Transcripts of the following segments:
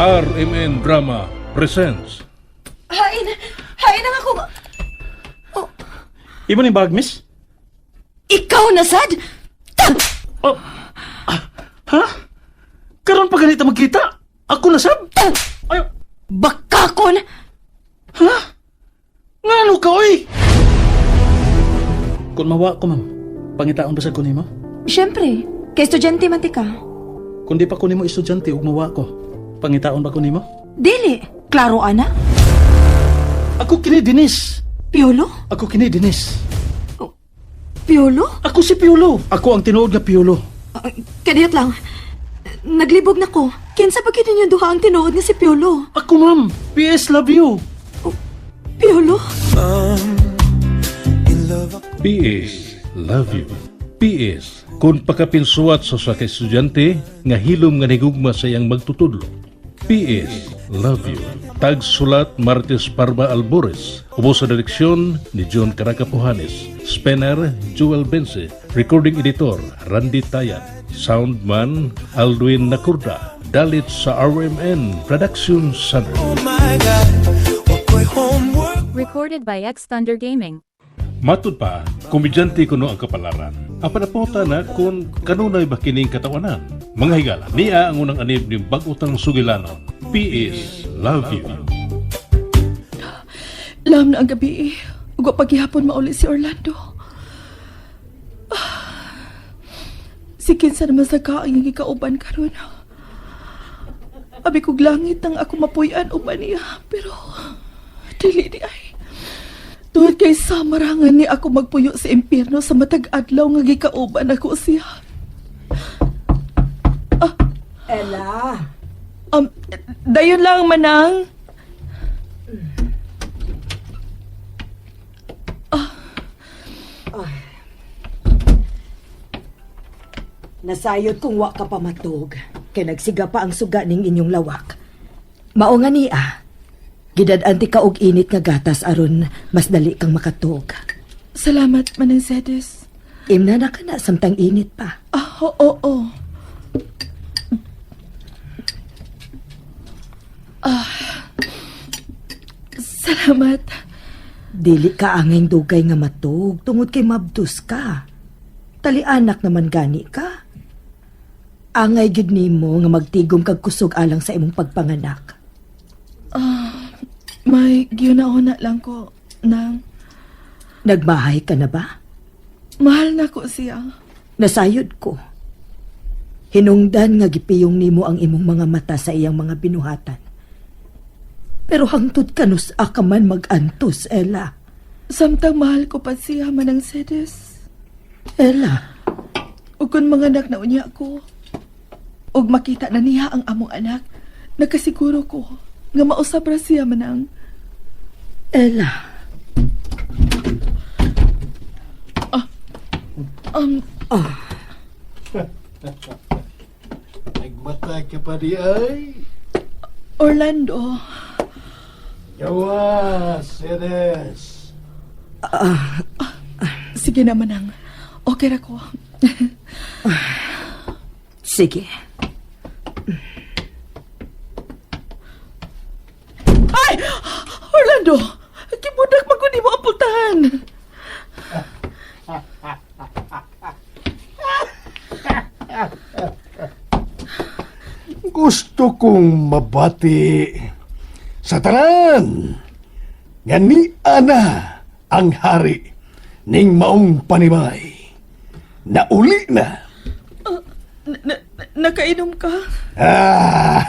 RMN Drama presents. Hain! Hain ang ako! Imo ni bag, miss? Ikaw na, sad? Oh. Ah, ha? Karon pa ganito magkita? Ako na sab? Ay, Bakakon! ha? Ngano ka, oy? Kung mawa ko, ma'am, pangitaon ba sa ko nimo? Siyempre, kay estudyante man ti ka. Kung di pa ko nimo estudyante ug mawa ko, pangitaon ba ko nimo? Dili, klaro ana. Ako kini Denise. Piolo? Ako kini Denise. Piolo? Ako si Piolo. Ako ang tinuod nga Piolo. Kadiyot lang. Naglibog na ko. Kinsa pa gyud ninyo duha ang tinuod nga si Piolo? Ako, ma'am. PS love you. Piolo? PS Love You. PS kung pakapinsuwat sa usa ka estudyante nga hilom nga nigugma sa iyang magtutudlo. PS Love You. Tagsulat Martes Parma Albores. Ubos sa direksyon ni John Caracapuhanes. Spenner Joel Bense. Recording editor Randy Tayan. Soundman Aldwin Nakurda. Dalit sa RMN Production Center. Recorded by X Thunder Gaming. Matud pa, komedyante kuno ang kapalaran. Ang panapota na kung kanunay ba kining katawanan. Mga higala, niya ang unang anib ni bag-utang sugilanon. PS Love You. Lam na ang gabi eh. Ug wa paghihapon mauli si Orlando. Ah. Si kinsa naman sa kaang gikauban karon. Abi kog langit ang ako mapuy-an uban niya, pero dili di ay. Tungod kay samarangan ni ako magpuyo sa impyerno sa matag adlaw nga gikauban ako siya. Ella, Dayon lang, manang. Nasayod kung wa ka pa matug. Kay nagsiga pa ang suga ning inyong lawak. Mao nga ni ah. Gidad-an ti ka og init nga gatas aron mas dali kang makatug. Salamat, Manang Cedes. Imna na ka na samtang init pa. Ah, oo, oo. Ah, salamat. Dili ka angay dugay nga matug tungod kay mabdus ka. Tali-anak naman gani ka. Angay gyud nimo nga magtigom kag kusog alang sa imong pagpanganak. May gihuna-huna lang ko nang Nagmahay ka na ba? Mahal na ko siya. Nasayod ko. Hinungdan nga gipiyong nimo ang imong mga mata sa iyang mga binuhatan. Pero hangtod kanus-a ka man mag-antos, Ella. Samtang mahal ko pa siya, Manang Cedes. Ella, Ug kung manganak na unya ko, ug makita na niya ang among anak, nakasiguro ko nga mausap ra siya, Manang. Ella. Nagmata ka pa di ay. Orlando, Gawa, Ceres. Sige na, Manang. Okay ra ko. Sige. Ay! Orlando! Gibudak man ko nimo ang pultahan. Gusto kong mabati sa tanan nga ni ana ang hari ning maong panimay. Nauli na. Nakainom ka? Ah,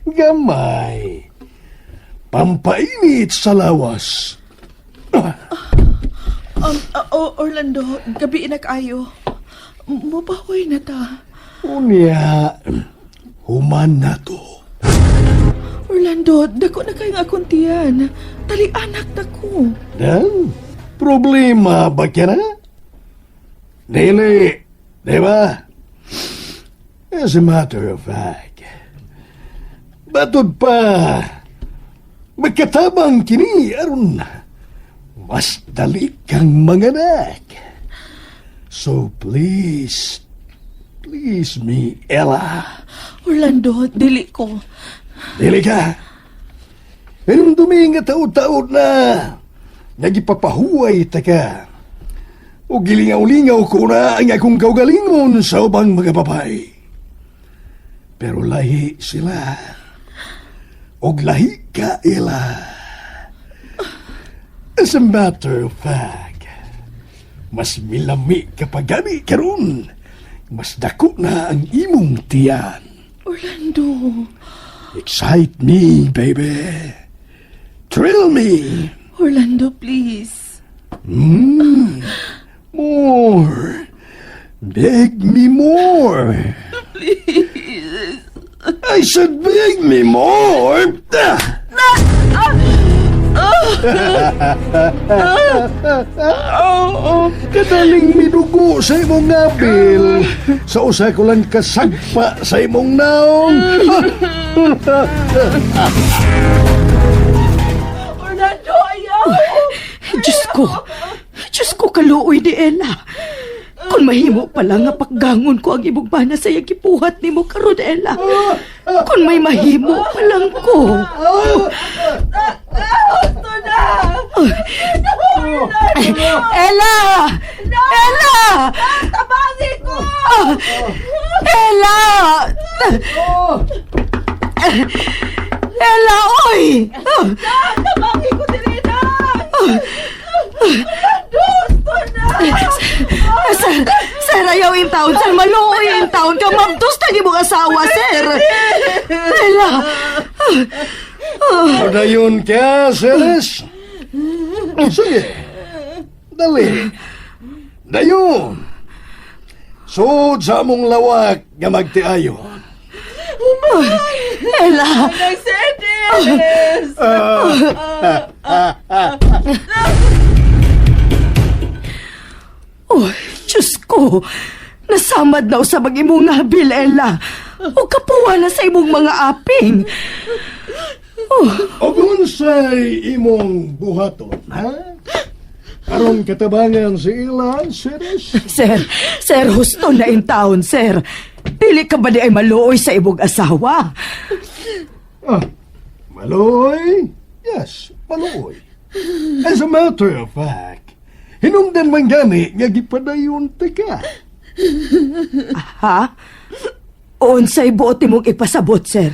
gamay. Pampainit sa lawas. Oh, Orlando, gabi na kaayo. Mubahoy na ta. Unya, human na to. Orlando, dako na kaayo akong tiyan. Tali anak na ko. Dan, problema ba ka na? Dili, di ba? As a matter of fact, batod pa, magkatabang kini aron mas dali kang manganak. So please, please me, Ella. Orlando, dili ko. Dili ka. Hinumdumi nga taod-taod na nagipapahuway ta ka. O gilingaw-lingaw ko na ang akong kaugalingon sa ubang mga babae. Pero lahi sila. Og lahi ka ila. As a matter of fact, mas milami ka pa gani karon. Mas dako na ang imong tiyan. Orlando. Excite me, baby. Thrill me. Orlando, please. More. Beg me more. Please. I said beg me more. Ah. Kadaling midugo sa imong ngabil. Sa usa ko lang kasagpa sa imong naong. Orlando, ayaw! Diyos ko! Diyos ko, kaluoy ni Ella. Kung mahimo pala nga pakgangon ko ang imong bana sa iyang gipuhat nimo karon, Ella. Kung may mahimo pa lang ko. Ella! Ella! Tabangi ko! Ella! Ella, oy! Tabangi ko diri na! Orlando, gusto na! Sir, sir, ayaw in town, sir. Maluoy in town ka. Mabdos na imong asawa, sir. Ella! Padayon ka, Ceres. Sige. Dali. Dayon. Sud sa among lawak nga magtiayon. Ella! Mercedes! Oh, Diyos ko! Nasamad na usab ang imong nabil, Ella. O kapuwa na sa imong mga aping. Oh, O unsay imong buhaton, ha? Aron katabangan si ila, Ceres? Sir, sir, husto na in town, sir. Dili ka ba di ay maluoy sa imong asawa? Ah, maluoy? Yes, maluoy. As a matter of fact, hinungdan man gani nga gipadayon ta ka. Ha? Unsay buot imong ipasabot, sir?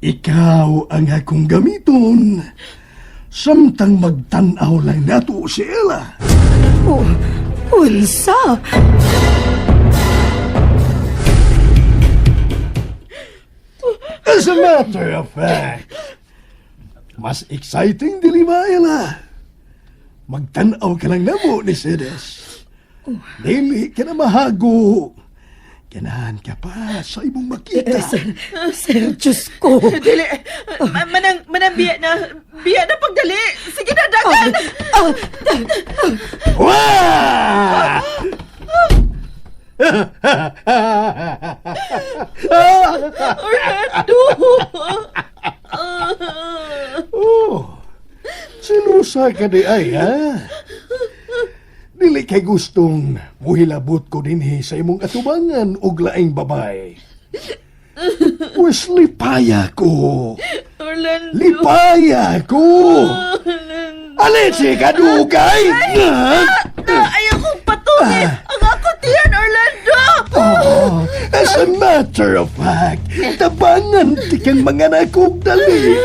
Ikaw ang akong gamiton. Samtang magtan-aw lang nato si Ella. Oh, unsa? As a matter of fact, mas exciting dili ba, Ella? Magtan-aw ka lang namo ni Cedes. Dili ka na mahago. Ganahan ka pa sa imong makita. Eh, sir, sir, Diyos ko. Dili! Manang, manang biya na! Biya na pagdali! Sige na, dagan! Wah! Orlando! Oh, sinusa ka di ay, ha? Dili kay gustong muhilabot ko dinhi sa imong atubangan og laing babay. Wes lipaya ko. Orlando! Lipaya ko. Aletse ka dugay. Na, ayaw kong patuloy! Ang ako tiyan, Orlando! Oh, as a matter of fact, tabangan ti kang mga nakog dali.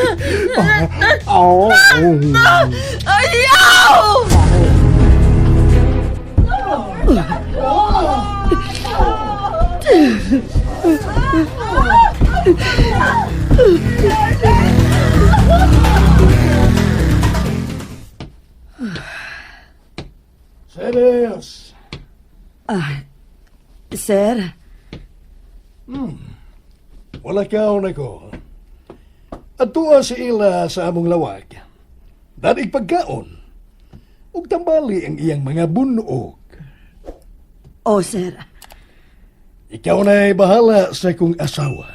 Oh, oh. Ayaw! Serious. Sir, Wala ka na ko. Atua si ila sa among lawag. Danig pagkaon. Ug tambali ang iyang mga bunog. oh, sir. Ikaw na'y bahala sa kong asawa.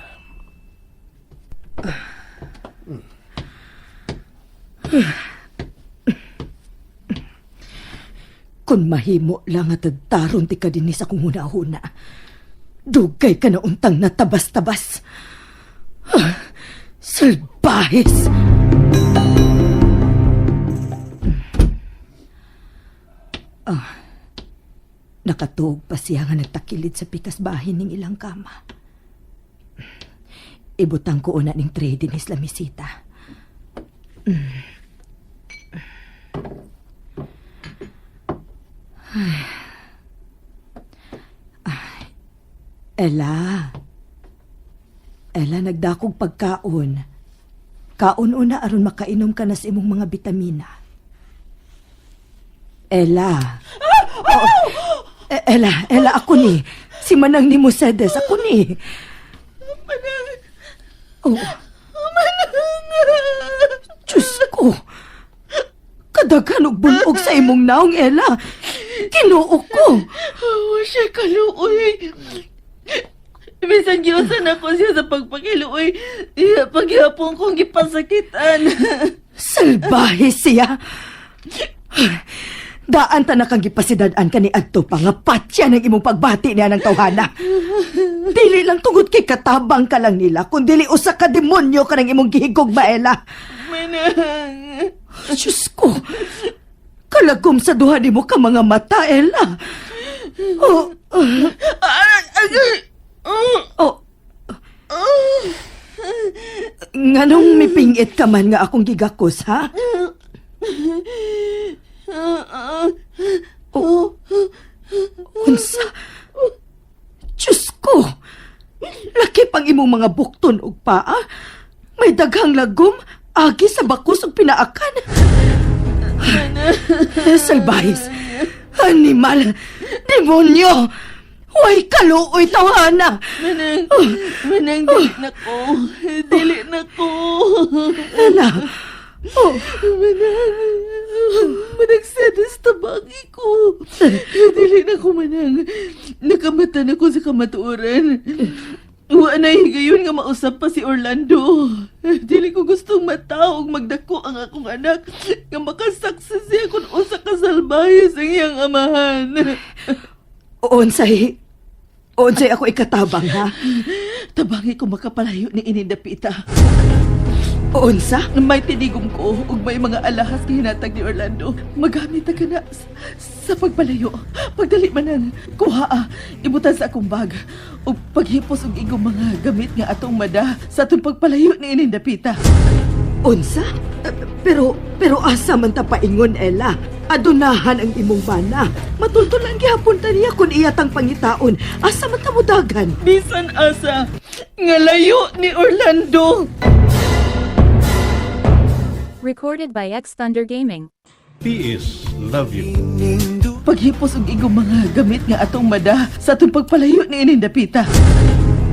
Kung mahimo lang at taron ti ka dinhi sa kong huna-huna. Dugay ka na untang natabas-tabas. Ah, salbahis! Ah, nakatuog pa siya nga nagtakilid sa pikas bahin ning ilang kama. Ibutang ko una ning tray din his lamisita. Ella. Ella, nagdakog pagkaon. Kaon una aron makainom ka na sa imong mga bitamina. Ella. Oh, Ella, Ella, ako ni. Si Manang ni Mercedes, ako ni. Manang! Oh, Manang! Diyos ko. Kadaghan og bunog sa imong naong, Ella. Kinuo ko. Awa siya kaluoy. Bisan giusan ako siya sa pagpakiluoy. Iya, paghihapon kong gipasakitan. Salbahe siya. Daan ta na kang gipasidad-an kani adto pa nga patya ng imong pagbati niya ng tawhana. Dili lang tungod kay katabang ka lang nila, kun dili usa ka demonyo ka ng imong gihigog maela. Manang! Diyos ko, kalagom sa duha nimo ka mga mata, Ella. Oh, oh, oh. Nganong mipingit ka man nga akong gigakos, ha? Oh. Unsa? Diyos ko! Laki pang imong mga bukton og paa. May daghang lagom, agi sa bakos ug pinaakan. Salbahis! Animal! Demonyo! Huwag kaluoy tawhana! Manang! Manang, dili na ko. Dili na ko. Ella! Oh, Manang! Manang, sedes tabagi ko. Dili na ko, Manang. Nakamata na ko sa kamatuoran. Wa na higayon nga mausap pa si Orlando. Dili ko gustong matawag magdako ang akong anak nga makasaksi siya kung usa ka salbahe sa iyang amahan. unsay... Unsay ako ikatabang, ha? Tabangi ko makapalayo ni Inindapita. Unsa? May tinigom ko ug may mga alahas nga hinatag ni Orlando. Magamit ta ka na sa pagpalayo. Pagdali man ang kuha ah, ibutan sa akong bag. Ug paghipos og igong mga gamit nga atong mada sa atong pagpalayo ni Inindapita. Unsa? Eh, pero asa man ta paingon, Ella? Adunahan ang imong bana. Matultulan gihapon ta niya kung iya tang pangitaon. Asa man ta mudagan? Bisan asa nga layo ni Orlando. Recorded by X Thunder Gaming. PS Love you. Paghipos og igong mga gamit nga atong mada sa atong pagpalayo ni Inindapita.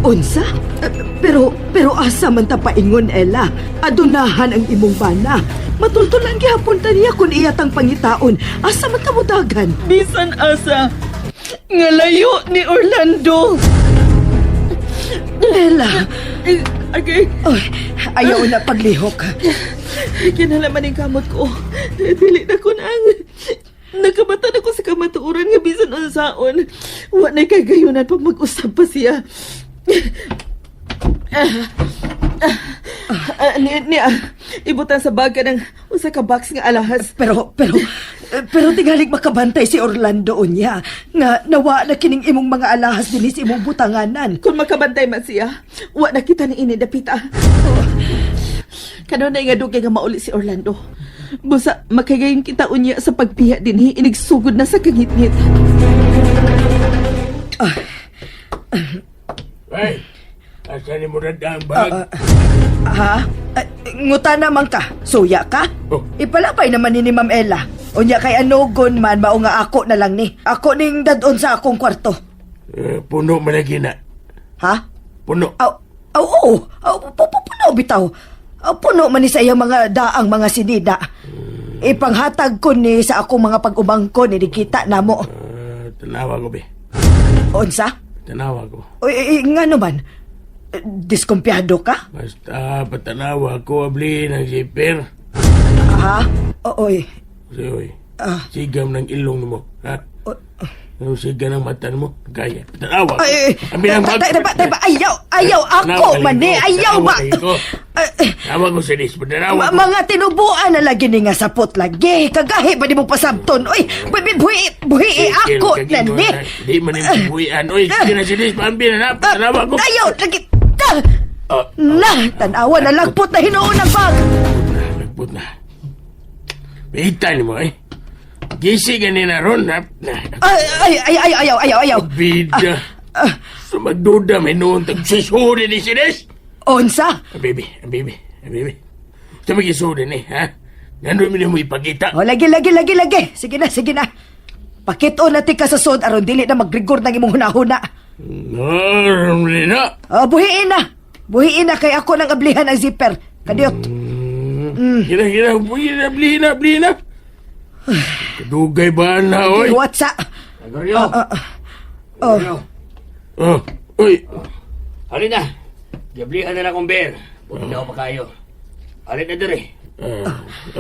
Unsa? Eh, pero asa man ta paingon, Ella? Adunahan ang imong bana. Matultulan gihapon ta niya kung iya tang pangitaon. Asa man ta mudagan? Bisan asa nga layo ni Orlando. Ella, Okay. oy, ayaw na paglihok. Kinalaman ang kamot ko. Dili na ko nang. Nakamata na ko sa kamatuoran nga bisan unsaon. Wa na'y kagayunan pag mag-usap pa siya. Ni, ibutan sa bag ka ng usa ka box nga alahas. Pero tingalig makabantay si Orlando unya nga nawa na kining imong mga alahas dinhi sa imong butanganan. Kung makabantay man siya, wa na kita ni ini dapita. Kanunay nga dugay nga mauli si Orlando. Busa makagayon kita unya sa pagpiya dinhi inigsugod na sa kangitngit. Ay, asa ni mo ang bag? Ha? Nguta naman ka. Suya ka? Oh. Ipalapay naman ni Ma'am Ella. Unya kay anugon man mao nga ako na lang ni. Ako ning dadon sa akong kwarto. Eh, puno man lagi na. Ha? Puno. Aw, aw, oo. Aw, puno bitaw. Aw, puno man ni sa iyang mga daang mga sinida. Ipanghatag ko ni sa akong mga pag-umangko ni kita namo. Tanawa ko, be. Unsa? Tanawa ko. Uy, eh, nga naman. Eh, Diskumpiyado ka? Basta patanawa ko, abli ng zipper. Ha? Oy, Kasi, oy. Sigam ng ilong mo, ha? Ano siga ng mata mo? Gaya. Tanawa. Ay, Abi ang tay, tay, tay, tay, ayaw, ayaw, ako man eh, ayaw ba? Ay, Tanawa ko sa dis. Tanawa ko. Mga tinubuan na lagi ni nga sapot lagi. Kagahi ba di mo pasabton? Uy, buhi, buhi, buhi ako na ni. Di man yung buhian. Uy, sige na si Liz. Paambi na na. Tanawa ko. Ayaw, lagi. Ta, na, tanawa na lagpot na hinuon ang bag. Nagput na. Bita ni mo eh. Gisi ka ni na ron. Ha? Ay, ay, ay, ay, ayaw, ayaw, ayaw. Bida. So magduda may noon. Tagsusuri ni si Liz. Onsa? Baby, baby, baby. Sa magisuri ni, ha? Nandun mo mo ipakita. O, lagi, lagi, lagi, lagi. Sige na, sige na. Pakito na ti ka sa sod aron dili na magrigor ng imong hunahuna. No, na. O, buhiin na. Buhiin na kay ako nang ablihan ang zipper. Kadiyot. Hira, hira, hira, blihin na, blihin na. Kadugay ba na, oy? Whatsa? Gregorio! Oh. Gregorio! Oh, oy. Halin na! Gablihan na lang akong beer. Buti na ako pa kayo. Halin na diri.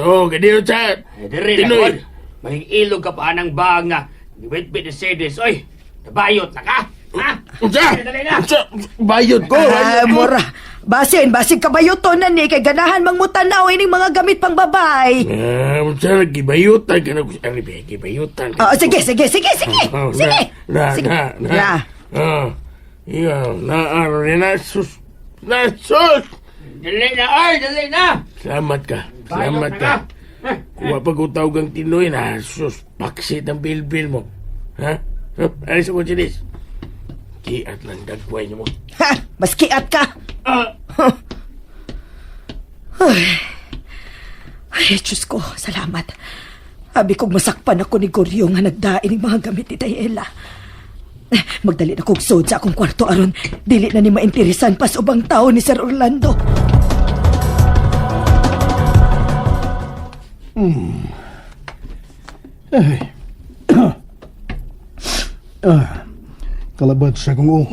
Oh, kadiyot sa... Eh, diri na Tinoy. kon. Mahigilog ka pa ng bag nga. Giwitbit ni Cedes. Oy! Nabayot na ka! Ha? Unsa? Dali na! Unsa? Bayot ko, Ah, bayot ko. mura. Basin, basin kabayuton na ni kay ganahan mangmutanaw ining mga gamit pang babay. Ah, unsa gibayutan ka na. Ari, be, gibayutan ka. Oh, sige, sige, sige, sige. Oh, na, Sige. Na, Sige. na, na. Na. Oh, iya, na, ano, na, sus. Na, sus! Dali na! Oy! Dali na! Salamat ka. Salamat Bayot na ka. ka! Kuha pag utawag ang tinoy na, sus, paksit ang bilbil mo. Ha? Huh? Ano sa kong? Kiat lang dagway niyo mo. Ha, maskiat ka. Ah! Ay, Diyos ko, salamat. Abi kong masakpan ako ni Goryo nga nagdain ng mga gamit ni Dayela. Eh, magdali na kog sod sa akong kwarto aron dili na ni mainteresan pa sa ubang tao ni Sir Orlando. Ay. Ah, kalabat sa kong uong.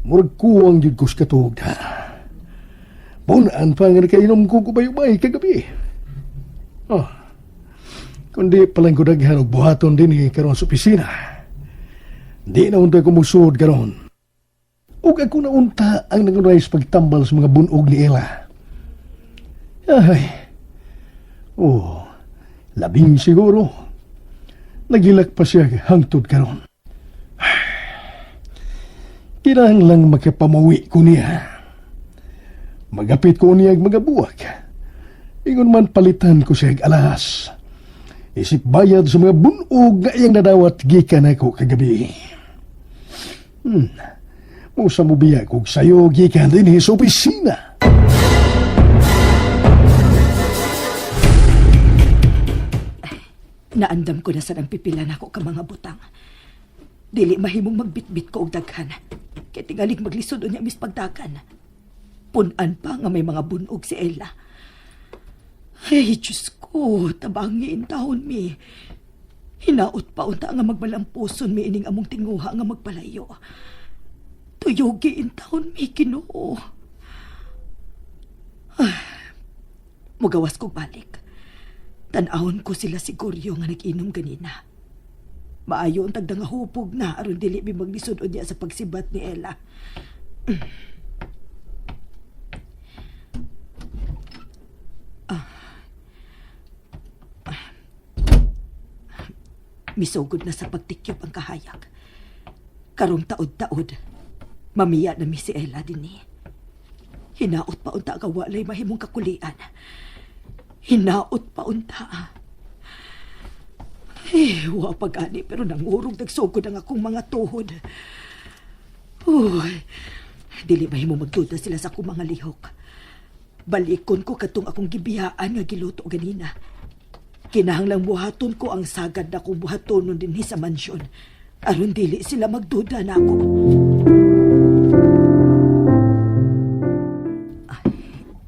Murag kuwang jud ko sa katuog. Bunaan pa nga nakainom ko kubayubay kagabi. Oh. Kundi palang ko daghan og buhaton din eh, karon sa opisina. Di na unta ko musuod karon. Ug ako na unta ang nangunay sa pagtambal sa mga bunog ni Ella. Ay. Oh, labing siguro. Nagilak pa siya hangtod karon. Kinahanglang makapamuwi ko niya. Magapit ko niya ang mga buwak. Ingon man palitan ko siya og alahas. Isip bayad sa mga bunog nga iyang nadawat gikan ako kagabi. Musa mo biya kog sayo gikan dinhi sa opisina. Naandam ko na sa ang pipila nako ka mga butang. Dili mahimong magbitbit ko og daghan. Kay tingalig maglisod unya mis pagdagan. Punan pa nga may mga bunog si Ella. Ay, Diyos ko, tabangi in taon mi. Hinaot pa unta nga magmalampuson mi ining among tinguha nga magpalayo. Tuyugi in taon mi, Ginoo. Ah, mugawas ko balik. Tan-awon ko sila siguryo nga nag-inom ganina. Maayo ang tagda nga hupog na aron dili mi maglisod unya sa pagsibat ni Ella. Ah. Ah. Misugod na sa pagtikyop ang kahayag. Karong taod-taod, mamiya na mi si Ella dinhi. Hinaot pa unta ka walay mahimong kakulian. Hinaot pa unta. Eh, wa pa gani pero nangurog nagsugod ang akong mga tuhod. Uy, dili mahimo magduda sila sa akong mga lihok. Balikon ko katong akong gibiyaan nga giluto ganina. Kinahanglang buhaton ko ang sagad na akong buhatonon dinhi sa mansyon. Aron dili sila magduda na ako.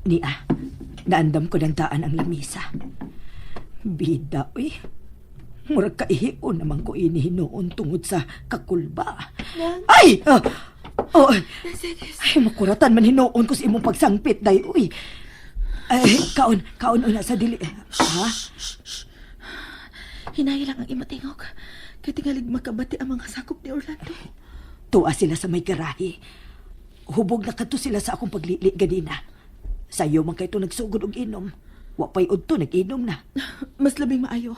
Nia, naandam ko ng daan ang lamisa. Bida, uy. Murag kaihion naman ko ini hinuon tungod sa kakulba. Ay! Ah! Oh, ay, makuratan man hinuon ko sa imong pagsangpit, day, uy. Ay, kaon, kaon una sa dili. Ha? Hinay lang ang imatingog. Kay tingalig makabati ang mga sakop ni Orlando. Tuwa sila sa may garahe. Hubog na kadto sila sa akong paglili ganina. Sayo man kay to nagsugod og inom. Wa pay udto nag-inom na. Mas labing maayo.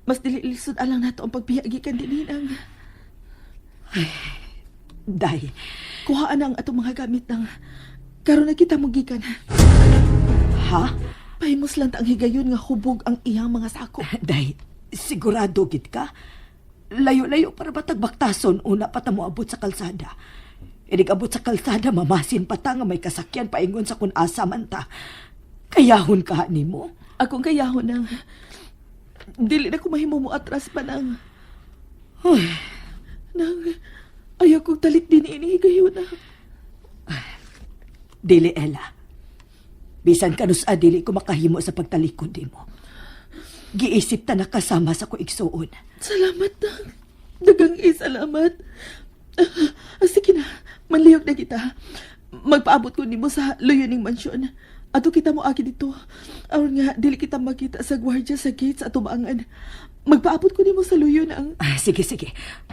Mas dili lisod alang nato ang pagbiya gikan dinhi nang. Day, Kuhaan na ang atong mga gamit nang karon na kita mo gikan. ha? Pahimos lang ta ang higayon nga hubog ang iyang mga sako. Day, sigurado gid ka? Layo-layo para ba tagbaktason una pa ta moabot sa kalsada. Inig abot sa kalsada, mamasin pa ta nga may kasakyan paingon sa kun asa man ta. Kayahon ka nimo. Akong kayahon nang dili na ko mahimo mo atras pa nang. Nang ayaw kong talik din ini higayon na. Dili, Ella. Bisan kanusa dili ko makahimo sa pagtalikod nimo. Giisip ta nakasama sa ko igsuon. Salamat nang. Dagang salamat. Sige na, manlihok na kita. Magpaabot ko nimo sa Luyuning Mansyon. Ato kita mo aki dito. Aron nga, dili kita makita sa gwardiya sa gate sa atubangan. Magpaabot ko nimo sa Luyon ang... Ah, sige, sige.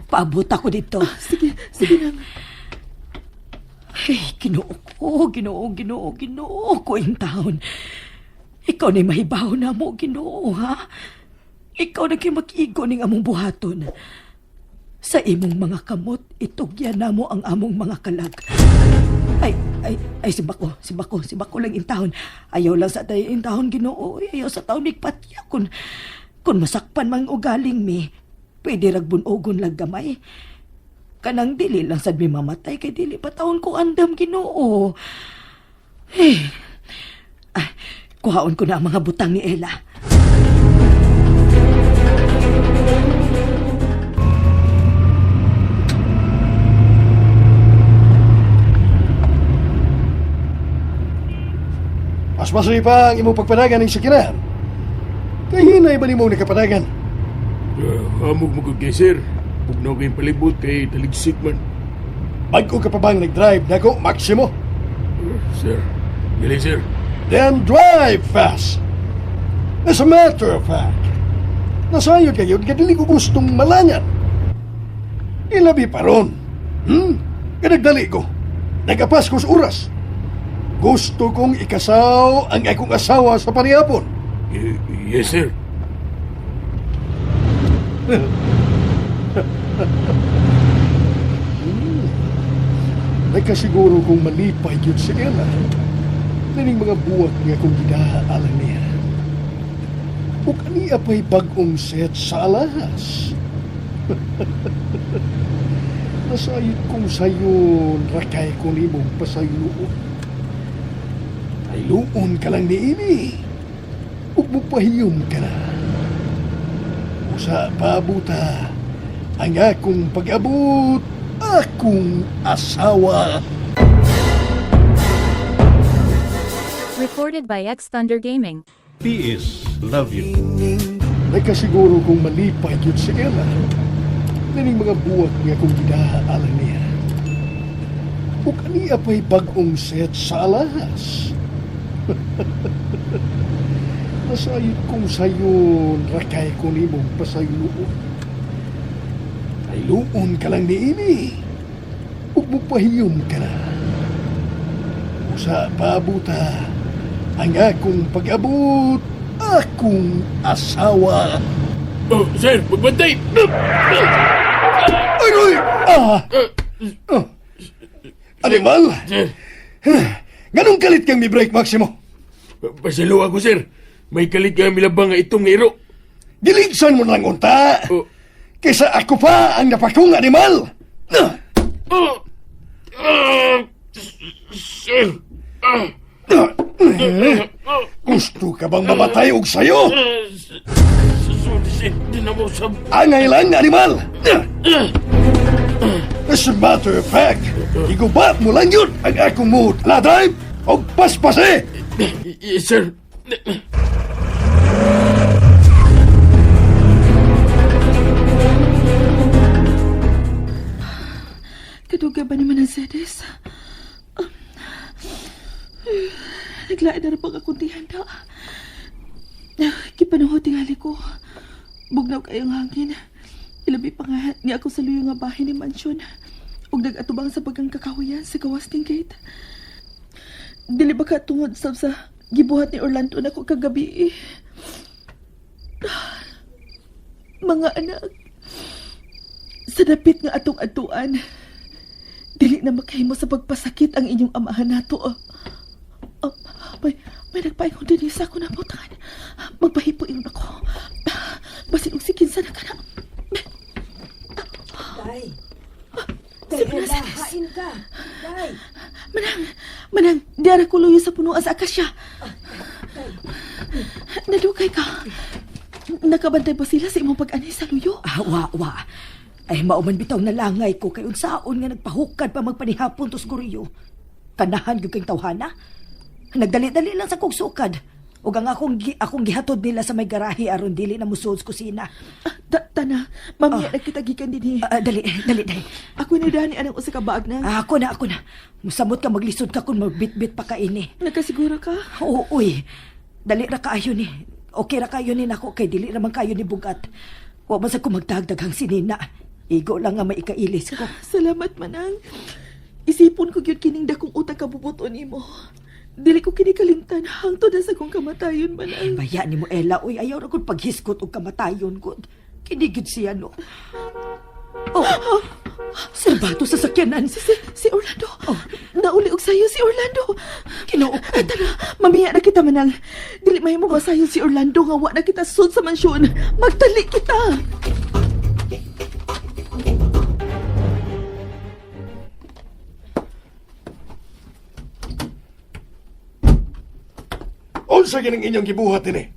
Paabot ako dito. Sige, sige nang. Ay, Ginoo ko, Ginoo, Ginoo, Ginoo ko in taon. Ikaw na mahibaw na mo, Ginoo, ha? Ikaw na kay mag-igo ning among buhaton. Sa imong mga kamot, itugyan na mo ang among mga kalag. Ay, ay, ay, simbako, simbako, simbako lang in taon. Ayaw lang sa tayo in taon, Ginoo. Ayaw sa taon nigpatya. Kung masakpan mang ugaling mi, pwede ragbunogon lang gamay. Kanang dili lang sad mi mamatay kay dili pa taon ko andam, Ginoo. Eh. Ah, kuhaon ko na ang mga butang ni Ella. Mas masuy pa ang imong pagpadagan ng sakinan. Kay hinay ba nimo nakapadagan? Hamog mo kay sir. Bugnaw kayong palibot kay taligsik man. Bag-o ka pa bang nag-drive nako, Maximo? Sir, dili sir. Then drive fast. As a matter of fact, nasayod kayo nga dili ko gustong malangan. Ilabi pa ron. Kanagdali ko. Nagapas ko sa oras. Gusto kong ikasaw ang akong asawa sa panihapon. Yes sir. Nagkasiguro kong malipay yun si Ella. Naning mga buwak nga kong gidaalang niya. Ug aniya pa'y bag-ong set sa alahas. Nasayod kong sayon, rakay ko nimong pasayloon. Ayloon ka lang ni ini. Ug mupahiyom ka na. Usa pabuta ang akong pag-abot, akong asawa. Recorded by X Thunder Gaming. PS Love You. Nagkasiguro kong malipay yun si Ella. Naning mga buwak nga kong gidaalang niya. Ug aniya pa'y bag-ong set sa alahas. Nasayod kong sayon, rakay ko nimong pasayloon. Ayloon ka lang ni ini. Ug mupahiyom ka na. Usa pabuta ang akong pag-abot, akong asawa. Oh, sir, magbantay! Ay, ay! Ah! Ah! Animal! Sir, Ganong kalit kang mi-break, Maximo? pasalo ako sir. May kalit nga milabang nga itong iro. Diligsan mo na lang unta! Oh. Kaysa ako pa ang napakong animal! Ah! Oh. Ah, sir. Ah, Gusto ka bang mamatay og sayo? Sorry sir, di na mo sab... Angay lang, animal! As a matter of fact, igubat mo lang yun ang akong mood. La drive og paspase! Yes sir. Kadugay ba naman ang sedes? Naglain na rin pag akong tihanda. Kipanuho tingali ko. Bugnaw kayong hangin. Ilabi pa nga ni ako sa luyo nga bahay ni mansyon. Ug nag-atubang sa bagang kakahuyan sa gawas ning gate. Dili ba ka tungod sab sa gibuhat ni Orlando nako kagabi? Mga anak, sa dapit nga atong atuan, dili na makahimo sa pagpasakit ang inyong amahan nato. Ah, may nagpaingon din sa ako na butangan. Magpahipo ingon ako. Basin og sikinsa na ka na. Day. Si Day, Ella, Mercedes. hain ka. Day. Manang, manang, diara ko luyo sa punuan sa akasya. Nalukay ka. Nakabantay ba sila sa imong pag-ani sa luyo? Ah, wa, wa. Ay, mauman bitaw na langay ko kay unsaon nga nagpahukad pa magpanihapon tos guriyo. Kanahan gyud kay tawhana. Nagdali-dali lang sa kog sukad. Ug ang akong gihatod nila sa may garahe aron dili na musuod sa kusina. Ah, tana, mamaya na kita gikan dinhi. Ah, dali, dali, dali. Ako ni Dani anang usa ka baag na. Ah, ako na, ako na. Musamot ka maglisod ka kung magbitbit pa ka ini. Nakasiguro ka? Oo, uy. Dali ra kaayo ni. Okay ra kayo ni nako kay dili ra man kayo ni bugat. Wa man sa ko magdagdaghang sinina. Igo lang nga maikailis ko. Salamat, Manang. Isipon ko gyud kining dakong utang kabubuton nimo. Dili ko kini kalimtan hangtod na sa kong kamatayon, Manang. Baya ni mo Ella, uy, ayaw ra kong paghiskot og kamatayon gud. Kini gid siya no. Oh, Serbato sa sakyanan. Si Orlando. Oh. Nauli og sayo si Orlando. Ginoo ko. Ay, tara, mamiya na kita, Manang. Dili mahimo masayo si Orlando nga wa na kita sud sa mansyon. Magtali kita. Unsa gining inyong gibuhat ini?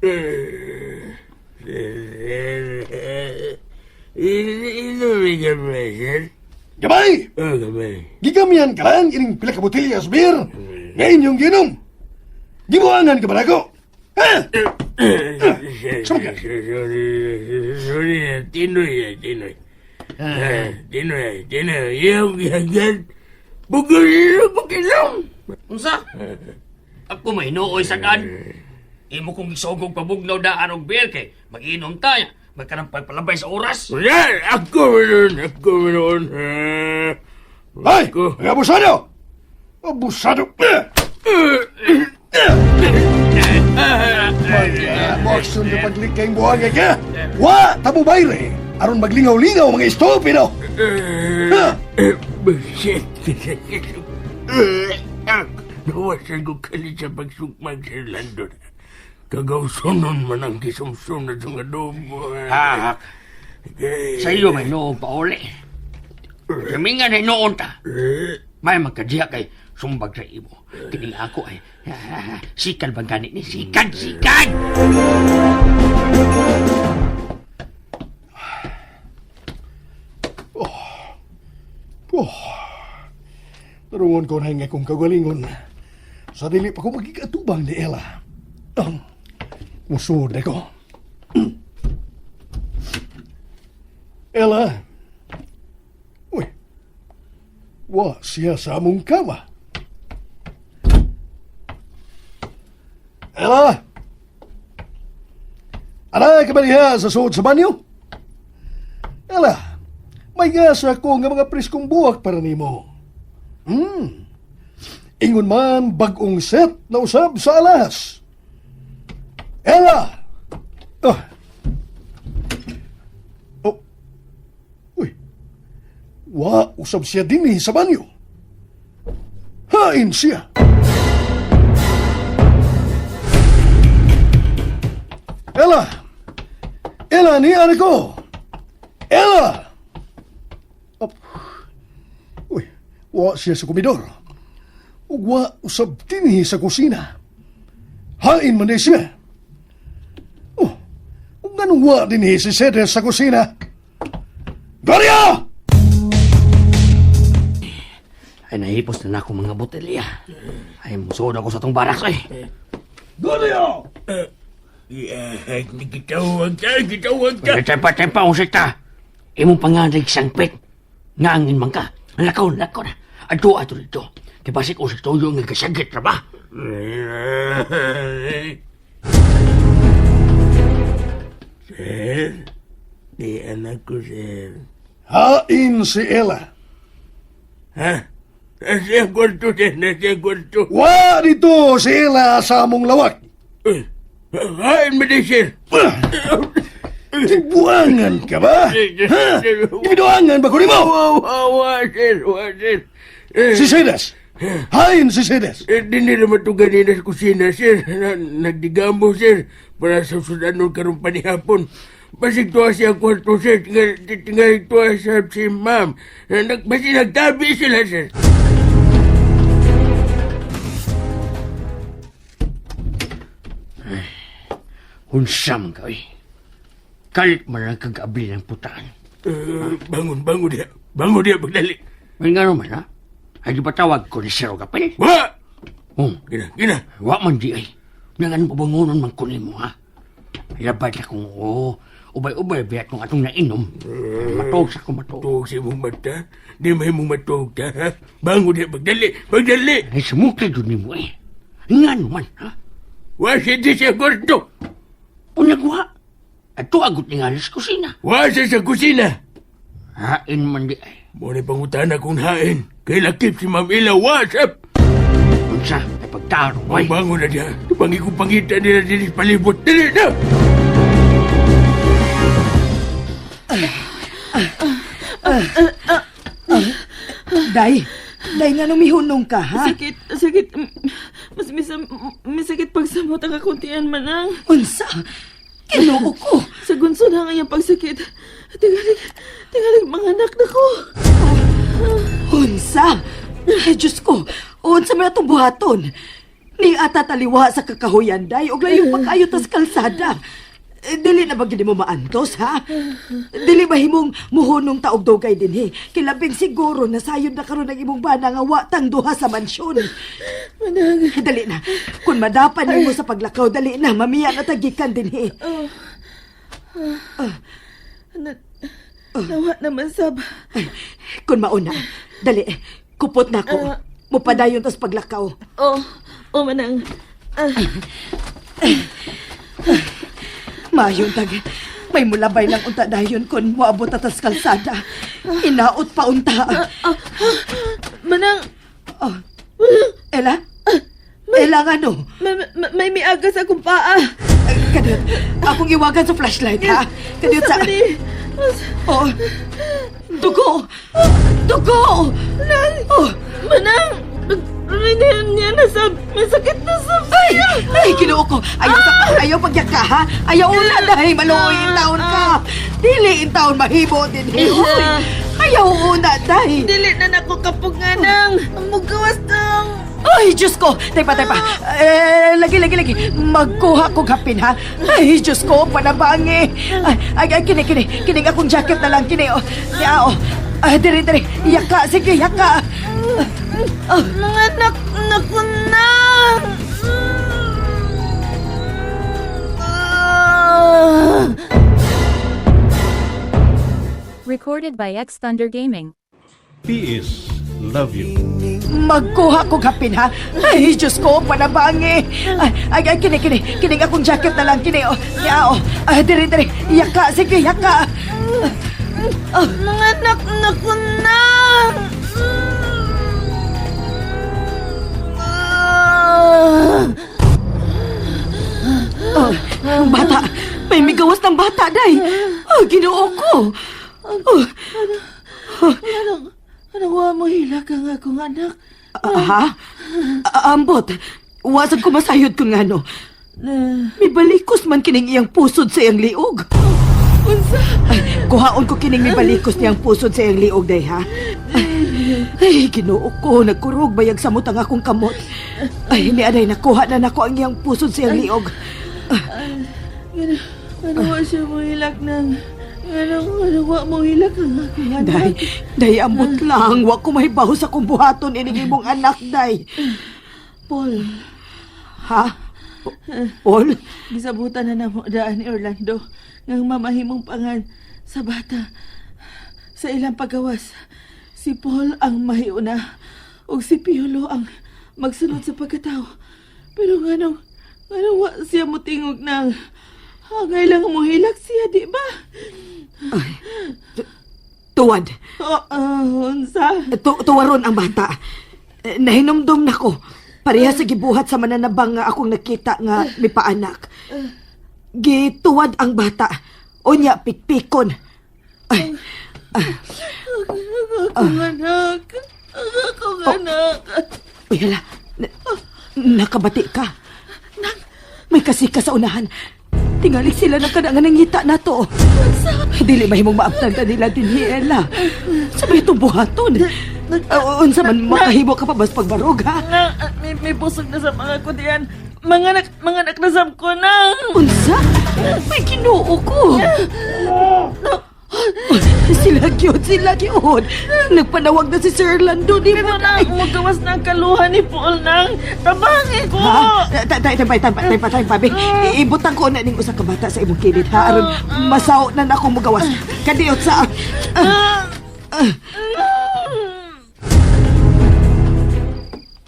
Inuwi ka ba, sir? Gamay! Oh, gamay. Gigamyan ka lang ining pila ka botelya sa beer nga inyong ginom. Gibuangan ka ba nako? Ha? Sumka. Sorry, sorry, Tinoy, Tinoy. Tinoy, Tinoy, iyong gihagan. Bugol na pakinom. Unsa? Ako may nooy sagan. Imo kong gisugog pabugnaw daan og beer kay mag-inom ta. Magkarampay palabay sa oras. Wala, ako meron, ako meron. Ay! Mga abusado! Abusado! Mag-action ka paglikay buhangay ka! Wa! Tabo bayre! Aron maglingaw-lingaw mga estupido! Ha? Basit. Nawasan ko kalit sa pagsukman sa London. Kagawsunon man ang kisumsum na sa adobo. Hak. Sa iyo may noon pa uli. Kamingan ay noon ta. May magkadiya kay sumbag sa imo. Kining ako ay sikad bang ganit ni? Sikad, sikad! Oh. Tarungon ko na nga kong kagalingon. Sa dili pa ko magkikatubang ni Ella. Musod ako. Ella. Uy. Wa siya sa among kama. Ella! Ara ka ba diha sa suod sa banyo? Ella, may gasa ko nga mga preskong buwak para nimo. Ingon man bag-ong set na usab sa alas. Ella! Ah. Oh. Uy. Wa usab siya dinhi sa banyo. Hain siya. Ella! Ella, ni anak ko! Ella! Oh. Uy, wa siya sa komidor. Ug wa usab dinhi sa kusina. Hain man di siya. Oh, ug nganong wa dinhi si Cedric sa kusina? Gloria! Ay nahipos na na akong mga botelya. Ay musuod ako sa tong baraks ay. Gloria! Yeah, gitawag ka, gitawag ka. Tempa, tempa, usik ta. Imong pangalig sangpit. Ngangin man ka. Lakaw, lakaw na. Adto, ato dito. Kay basik usik tuyo nga kasagit ra ba? Sir? Di anak ko, sir. Hain si Ella. Ha? Nasa kwarto, sir. Nasa kwarto. Wa dito si Ella sa among lawak. Eh, hain mo di, sir. Buangan ka ba? Ha? Gibiduangan ba ko nimo? Wa, sir. Wa, sir. Eh, Si Sedes. Hain si Sedes. Eh, di nila matugan nila sa kusina, sir. Nagdigambo, sir. Para sa sudanon karong panihapon. Basig tuwa siya ang kwarto, sir. Tingal tuwa siya si ma'am. Basig nagtabi sila, sir. Unsa man ka, oy. Kalit man ang kag-abli ng putaan. Eh, bangon, bangon diya. Bangon diya, pagdali. May nga naman, ha? Ay, di ba tawag ko ni Sir Gapel? Wa! Oh, Gina, gina. wa man di ay. Nangan pabangonon man ko nimo, ha? Labad akong, oo. Ubay-ubay, biyat kong atong nainom. Matog sa akong matog. Tuog sa imong mata. Di may imong matuog ta, ha? Bangon diya, pagdali, pagdali. Ay, sumukli doon nimo, eh. Nga naman, ha? Wa siya di siya kwarto. Unagwa. At tuagot ni nga sa kusina. Wa siya sa kusina. Hain man di ay. Mo na pangutana kung hain. Kay lakip si Ma'am Ila, what's up? Unsa, ay pagtaro, Ay, ay. bangon na diya. Bangi kong pangita nila dili sa palibot. Dili na! Day, day nga numihunong ka, ha? Sakit, sakit. Mas misakit pagsamot ang kakuntian manang. Unsa? Kinoo ko. Sa gunso na ang iyang pagsakit. Tingalig, tingalig mga anak na ko. Unsa? Ay, Diyos ko, unsa may atong buhaton? Ni ata taliwa sa kakahuyan, day, og layo pa kayo tas kalsada. Eh, dili na ba gid mo maantos, ha? Dili ba himong muhunong taog dugay dinhi? Kilabing siguro na sayod na karon ang imong bana nga wa tang duha sa mansyon. Manang, Eh, dali na. Kung madapan nimo sa paglakaw, dali na. Mamiya na tagikan dinhi. na, nawa naman sab. Ay, kung mauna, dali. Kupot na ako. Mupadayon tas paglakaw. Oh, oh manang. Ah, Mayon tag. May mulabay lang unta dayon kun moabot ta tas kalsada. Inaot pa unta. Manang, Oh. Ela? Ela nga no? may miagas akong paa. Kadiyot, akong iwagan sa flashlight ha. Kadiyot sa... Sa mali. Oh. Dugo! Dugo! Oh. Manang, niya niya na sab. May sakit na sab. Ay! Ay, Ginoo ko! Ayaw, sa, ayaw pagyaka, ha? Ayaw una dahil maluoy in taon ka! Dili in taon mahibo din. Uy! Ayaw una dahil! Dili na nako kapog nga nang. Mugawas tang. Ay, Diyos ko! Taypa, taypa! Eh, lagi, lagi, lagi! Magkuha kong hapin, ha? Ay, Diyos ko! Panabangi! Ay, ay, ay, kini, kini! Kining akong jacket na lang, kini, oh. Ya, oh. Ay, diri, diri! Yaka! Sige, yaka! Mga anak nako na. Ah. Recorded by X Thunder Gaming. PS Love you. Magkuha kong hapin, ha? Ay, Diyos ko, panabangi! Ay, ay, ay, kini, kini! Kining akong jacket na lang, kini, oh. Ya, oh. Ay, diri, diri! Yaka! Sige, yaka! Mga anak nako na. Ah. Oh, ang bata! May migawas ng bata, day! Oh, Ginoo ko! Oh, Anong, anong wa mo hilak ang akong anak? ah, ha? Ah, ambot! Wasag ko masayod kung ano. Na, May balikos man kining iyang pusod sa iyang liog. unsa? Ay, kuhaon ko kining may balikos niyang pusod sa iyang liog, day, ha? Ay, Ginoo ko, nagkurog bayag samot ang akong kamot. Ay, ni aday, nakuha na nako ang iyang pusod sa iyang liog. Ano, ano wa siya mo hilak nang? Anong, ano wa mo hilak ang akong anak? Day, day, ambot lang. Wa ko mahibaw sa kong buhaton ining imong anak, day. Paul, Ha? Paul? gisabutan na namo daan ni Orlando ngang mamahimong pangan sa bata sa ilang pagawas. Si Paul ang mahiuna ug si Piolo ang magsunod sa pagkatao. Pero nganong wa siya motingog nang. Hangay lang mo hilak siya, di ba? Tuwad. Oh, unsa? Tuwaron ang bata. Eh, nahinumdum na ko. Pareha sa gibuhat sa mananabang nga akong nakita nga may paanak. Gituwad ang bata. Unya, pikpikon. Ay, Ang akong anak. Ang akong anak. uy, hala. Nakabati ka. May kasika sa unahan. Tingali sila ng kanang nangita na to. Dili mahimong maabtan ka nila din Ella. Sabay itong buhaton. Unsa man makahimo ka pa bas pagbarog, ha? Nang, may busog na sa mga kudian. Mga anak na sab ko nang. Unsa? May Ginoo ko. Sila gyud, sila gyud. Nagpanawag na si Sir Orlando di Pero mo na, magawas na ang kaluhan ni Paul nang. Tabangi ko! Ha? Tay, tay, tay, tay, tay, tay, tay, Ibutang ko na ning usa ka bata sa imong kilid, ha? Aron masaw na na akong mugawas. Kadiot sa...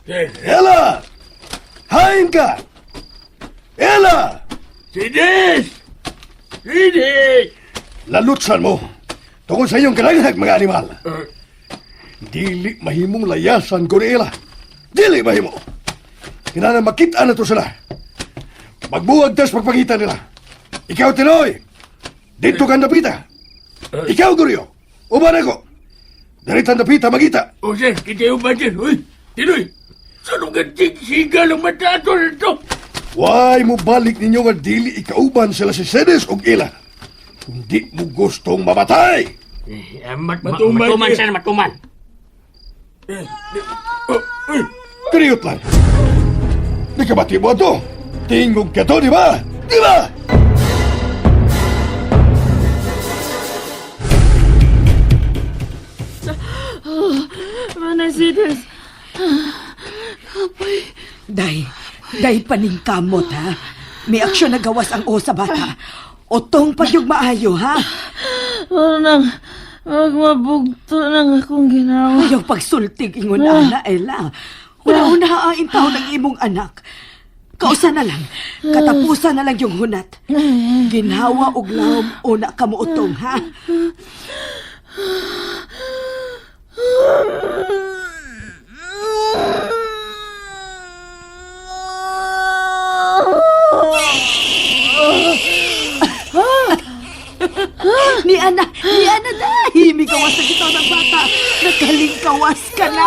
Sir, Ella! Hain ka! Ella! Sides! Sides! Lalutsan mo! Tungkol sa iyong kalanghag, mga animal. Dili mahimong layasan ko ni Ella. Dili mahimo. Kinahanglan makita na to sila. Magbuwag tas pagpangita nila. Ikaw, Tinoy! Dito ka napita. Ikaw, Guryo! Uban ako! Dali tan napita, magita. O sir, kita yung ba sir? Uy, Tinoy! Saan ang siga lang mata ato nito? Why mo balik ninyo nga dili ikauban sila si Sedes og Ila? Kung di mo gustong mamatay! Eh, Matuman, matuman, sir. sir, matuman. Oh, uy! Kiriyot lang. Di ka mo ato? Tingog ka to, di ba? Di ba? Manay Sides. Day, day paningkamot, ha? May aksyon na gawas ang o sa bata. Otong pagyug maayo, ha? Pero nang, magmabugto nang akong ginawa. Ayaw pagsultig ingon ana, Ella. Una-una ang taon ng imong anak. Kausa na lang, katapusan na lang yung hunat. Ginhawa og lawom una ka mo utong, ha? Ni Ana, ni Ana dahil migawas na kita ng bata. Nakalingkawas ka na.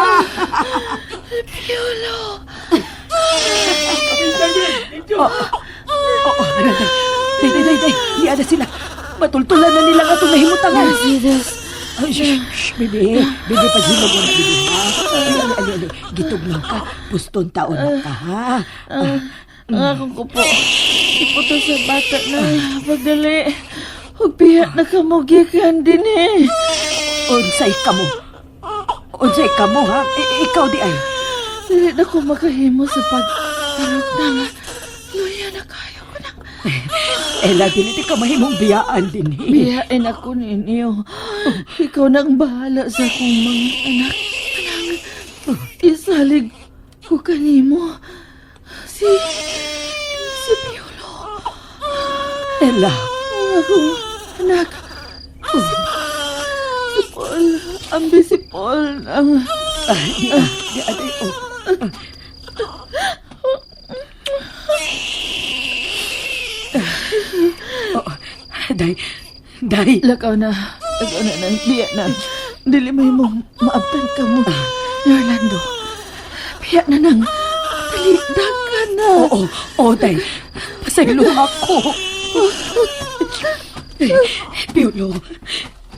Oo, ano, day. Day, day, day, day. Ni Ana sila. Matultulan na nila ang atong nahimutangan. Ay, shh, shh, bebe. Bebe, paghilog mo na, bebe, ha? Ali, ali, ali, ali. Gitugnaw ka. Puston taon na ka, ha? Ang akong kupo. Iputo sa bata na pagdali. Huwag pihat na kamugikan din eh. Unsay ka mo. Unsay ka mo, ha? Ikaw di ay. Dili na ko makahimo sa pagtarok na. Luya na kayo ko nang. Ella, dili di ka mahimong biyaan din, eh. Biyain ako ninyo. Ikaw na ang bahala sa akong mga anak. Anang isalig ko kanimo. Si Piolo. Ella, Ang akong anak. Si Paul. Ambi si Paul. Ang ay, di ah, di ah, di, oh. Oh, day, day. Lakaw na. Lakaw na nang. Biya na. Dili may mo maabtan ka mo. Orlando. Biya na nang. Dali, dagan na. Oo, oo, day. Pasaylo ako. Ay, Piolo,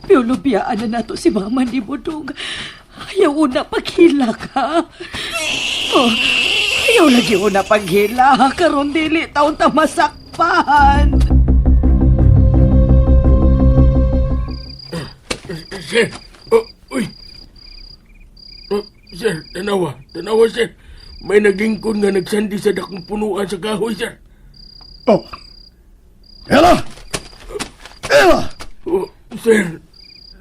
Piolo, biyaan na nato si Mama ni Budong. Ayaw una paghilak, ha? Oh, ayaw lagi una paghilak. Karon dili taon ta masakpan. Sir! Oh, uy! Oh, sir, tanawa. Tanawa, sir. May naglingkod nga nagsandi sa dakong punuan sa kahoy, sir. Oh! Ella! Ella! Oh, sir,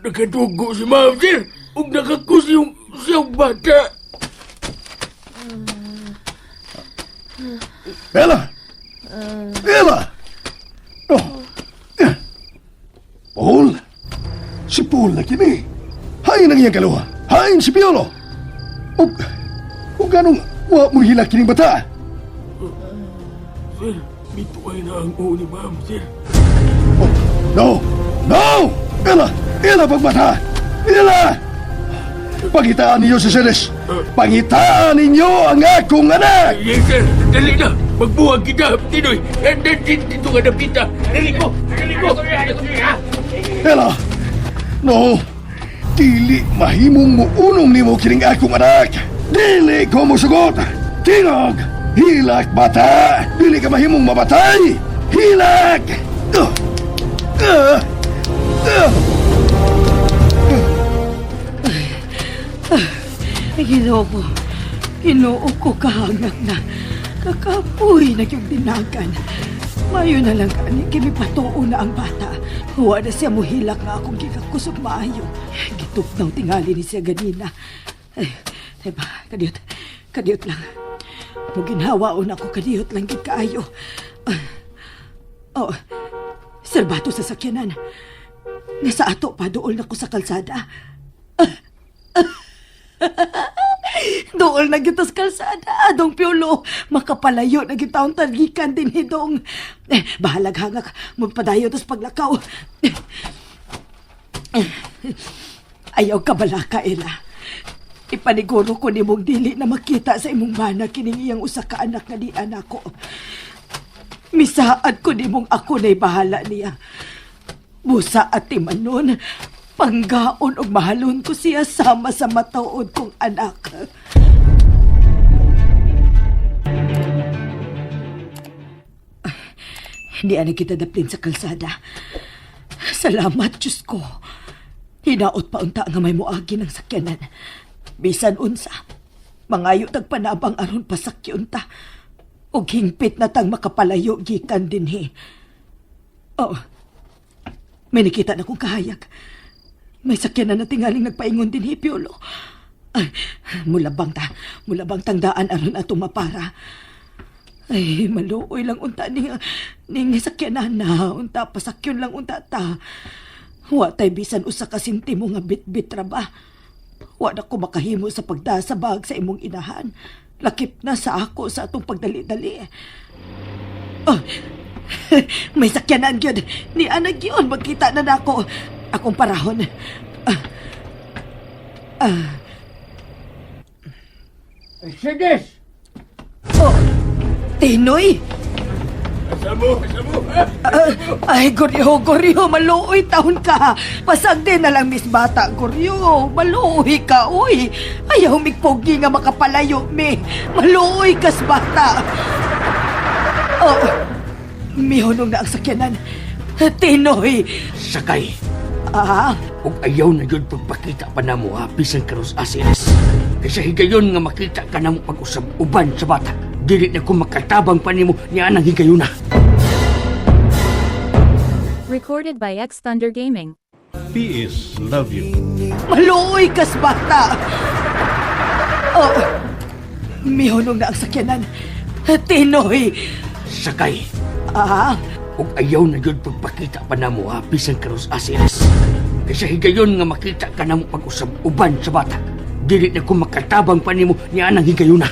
nakadugo si ma'am, sir. Ug nakakus yung siyang bata. Ella! Ella! Oh! Duol na kini. Hain ang iyang kaluha. Hain si Piolo. Ug ganong wa mo hilak kining bata. Sir, mituay na ang oo ni ma'am, sir. Oh, no! No! Ila! Ila pagbata! Ila! Pangitaan ninyo si Ceres! Pangitaan ninyo ang akong anak! Yes, sir. Dali na. Magbuwag kita, Tinoy. Dito ka na kita. Dali ko. Dali ko. Ela! No! Dili mahimong muunong nimo kining akong anak! Dili ko mosugot! Tingog! Hilak bata! Dili ka mahimong mabatay! Hilak! Uh! Uh! Uh! Ay, Ginoo ko. Ginoo ko kahangak na. Kakapoy na yung dinagan. Mayo na lang kani, kimi patuo na ang bata. Huwa na siya muhilak nga akong gikakusog maayo. Gitupnaw tingali ni siya ganina. Ay, diba, kadiyot, kadiyot lang. Muginhawaon ako, kadiyot lang gid kaayo. Ah, oh, serbato sa sakyanan. Nasa ato pa, dool na ko sa kalsada. Dool na gyud tas kalsada, dong Piolo. Makapalayo na gyud taong tagikan din hidong. Eh, bahalag hangak, magpadayo tas paglakaw. Eh, ayaw ka balaka, Ella. Ipaniguro ko nimong dili na makita sa imong bana kining iyang usa ka anak nga di anak ko. Misaad ko nimong ako na'y bahala niya. Busa at timanon, panggaon og mahalon ko siya sama sa matuod kong anak. Hindi ana kita daplin sa kalsada. Salamat, Diyos ko. Hinaot pa unta nga may muagi ng sakyanan. Bisan unsa, mangayo tagpanabang aron pasakyon ta. Og hingpit na tang makapalayo gikan dinhi. Oh, may nakita na kong kahayag. May sakyanan na tingaling nagpaingon din hi, Piolo. Ay, mulabang ta, mulabang tang daan aron ato mapara. Ay, maluoy lang unta ning, ning sakyanan na, unta pasakyon lang unta ta. Wa tay bisan usa ka sentimo nga bitbit ra ba. Wa na ko makahimo sa pagdasabag sa imong inahan. Lakip na sa ako sa atong pagdali-dali. Oh, may sakyanan gyud. Ni ana gyud magkita na nako. Akong parahon. Sedes! Oh, Tinoy! Asa mo? Asa mo? Ha? Ah, ay, Goryo, Goryo, maluoy taon ka. Pasag din na lang, Miss Bata, Goryo. Maluoy ka, uy. Ayaw migpogi nga makapalayo, mi. Maluoy kas bata. Oh, mihunong na ang sakyanan. Tinoy! Sakay. Ah, Ug ayaw na yun pagpakita pa namo ha, bisan karos asilis. Kaysa higayon nga makita ka namo pag-usab uban sa bata. Dili na ko makatabang pa nimo ni anang higayon na. Recorded by X Thunder Gaming. PS Love You. Maluoy kas bata. Oh, mihunong na ang sakyanan. Tinoy! Sakay. Ah, Ug ayaw na yun pagpakita pa namo ha, bisan karos asilis. Kaysa higayon nga makita ka namo pag-usab uban sa bata. Dili na ko makatabang pa nimo ni anang higayon na.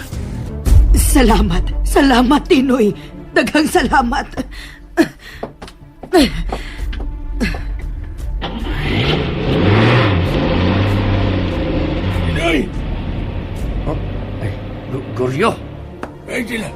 Salamat. Salamat, Tinoy. Daghang salamat. Tinoy! Ay, Goryo. Ay sila!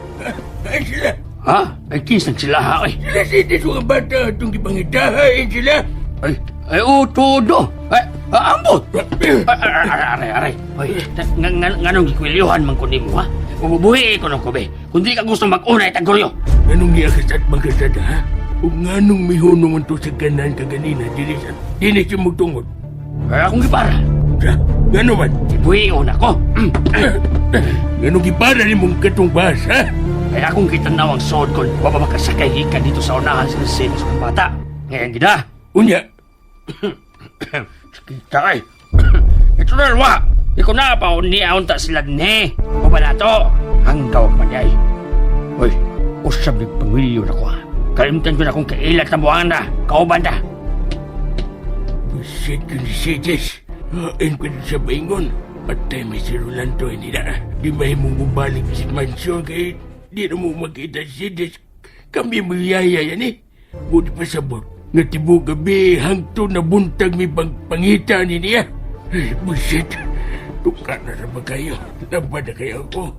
Ay sila! Ha? Ay, kinsang sila ha? Ay, Sila Sedes mga bata itong gipangitahain sila! ay, ay, oh, todo. Ay, ah, ambot. Ay, aray, aray, aray. Ay, nganong gikwilyuhan man ko nimo, ha? Ubuhi ko nung kobe. Kung di ka gusto mag-unay, tagoryo. Anong niya kasat magkasat, ha? Ug nganong mihuno man to sa ganan kaganina, dili sa dili siya magtungod. Ay, akong gipara. Sa, ngano man? Ibuhi ko na ko. Nganong gipara ni mong katong bas, ha? Ay, akong kitanaw ang sod kon wa pa makasakay gikan dito sa unahan sa Mercedes kong bata. Ngayon gida. Unya, Kita ay. Ito na wa. Ikaw na pa ni aunta sila ni. O ba to? Hanggaw ka man di ay. Hoy, usab ni pamilyo na ko ha. Kalimtan ko na kung kailat na buwang na. Kauban ta. Buset yun si Jess. Hain ko sa baingon. Patay may si Rolando hindi na. Di mahimong mubalik si mansyon kay di na mo makita si Jess. Kami magyaya yan eh. Buti pa sabot. Nga tibok gabi hangto na buntag mi pang pangita ni niya. Ay, buset. Tuka na sa ba kayo? Nabada kayo ako.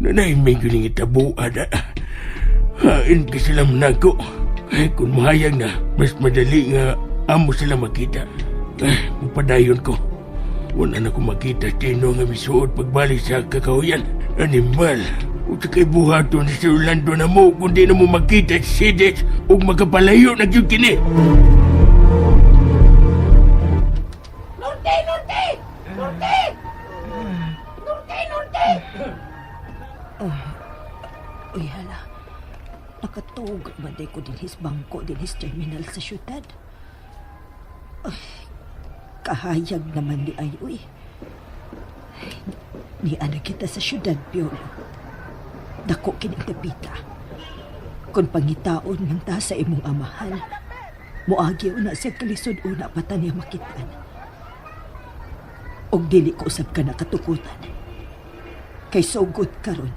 Nanay, may guling itabo, ada. Hain ka sila manako. Ay, kung mahayag na, mas madali nga amo sila makita. Ay, mapadayon ko. Wala na ko makita sino nga misuot pagbalik sa kakahuyan. Animal, usa kay buhaton si Orlando na mo kung di na mo makita si Sides ug makapalayo na gyud kini. Norte! Norte! Norte! Norte! Norte! Uy, hala. Nakatug man day ko din his bangko din his terminal sa syudad. Ay, kahayag naman ni ay, uy. Ay, ni ana kita sa syudad, Piolo. Dako kining dapita. Kung pangitaon man ta sa imong amahan, moagi una siya kalisod una pa ta niya makitaan. Og dili ko usab ka nakatukutan. Kay sugod karon,